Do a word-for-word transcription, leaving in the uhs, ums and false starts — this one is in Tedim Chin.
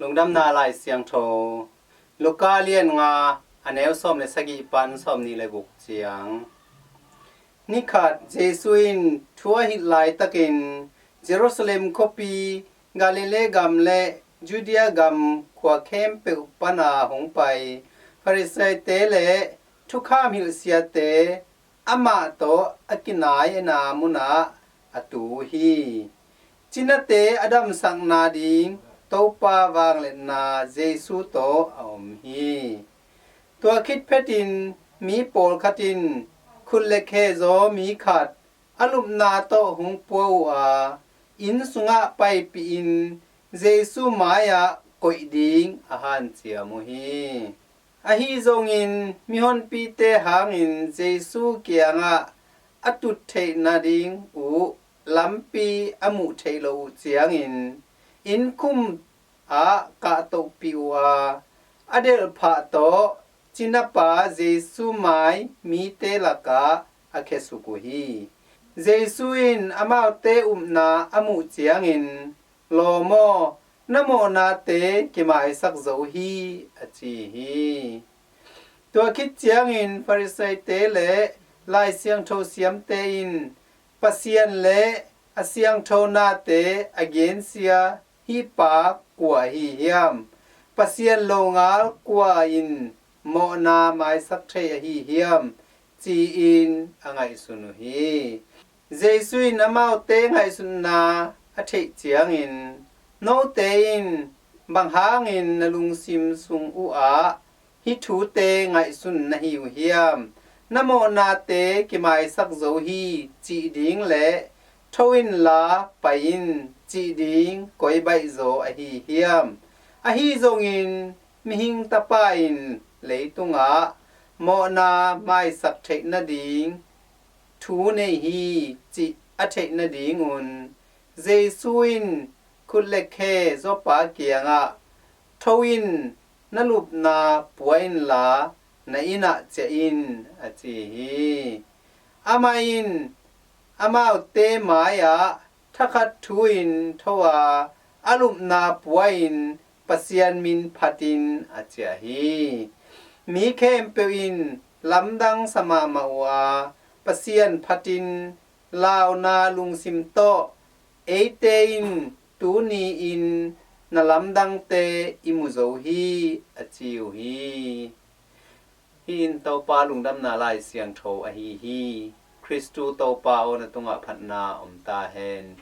Lungdamna Lai Siangtho, Luka lian nga, a neu sawm le sagih pan sawm nih le guk ciang. Nikhat Jesu in thu a hilh laitakin Jerusalem khuapi, Galilee gam le Judea gam khua khempeuh pana hong pai Farisaite le thukham hilhsiate amah tawh a kinai-na munah a tu uh hi. Cinate a damsakna ding Topa vangliatna Jesu tawh a om hi. Tua khit phetin mi pawlkhat in khut le khe zaw mi khat a lupna tawh hong pua uh a, inn sungah paipihin Jesu mai-ah koih ding a hanciam uh hi. Ahi zongin mihonpite hangin Jesu kiangah a tut theih nading uh lampi a muh theih loh uh ciangin innkhum ah kahtohpih uh a, a delhphah tawh cinapa Jesu mai mite lakah a khiasuk uh hi. Jesu in amaute upna a muh ciangin, "Lawm aw, na mawhnate kimaisak zo hi," a ci hi. Tua khit ciangin Farisaite le Lai Siangtho siamte in, "Pasian le a siangtho nate a gensia hih pa kua ahi hiam? Pasian longal kua in mawhna maisak thei ahi hiam?" ci-in a ngaihsun uh hi. Jesu in amaute ngaihsutna a theih ciangin, "Note in bang hangin na lungsim sung uh ah hih thute ngaihsun na hi uh hiam? 'Na mawhnate kimaisak zo hi,' cih ding le 'Tho inla pai in,' cih ding koi baihzaw ahi hiam? Ahi zongin Mihing Tapa in leitungah mawhna maisak theih nading thu nei hi, cih a theih nadingun Jesu in khut le khe zawpa kiangah, 'Tho in, na lupna pua inla na innah ciah in,' a ci hi. Amah in amaute mai-ah thakhat thu-in tho a, a lupna pua-in Pasian min phatin a ciah hi. Mi khempeuh in lamdang sa mahmah uh a, Pasian phatin launa lungsim tawh, "Eite in tuni-in na lamdangte i mu zo hi," a ci uh hi. Hih in Topa Lungdamna Lai Siangtho ahi hi. Khristu Topa aw, na tungah phatna om ta hen.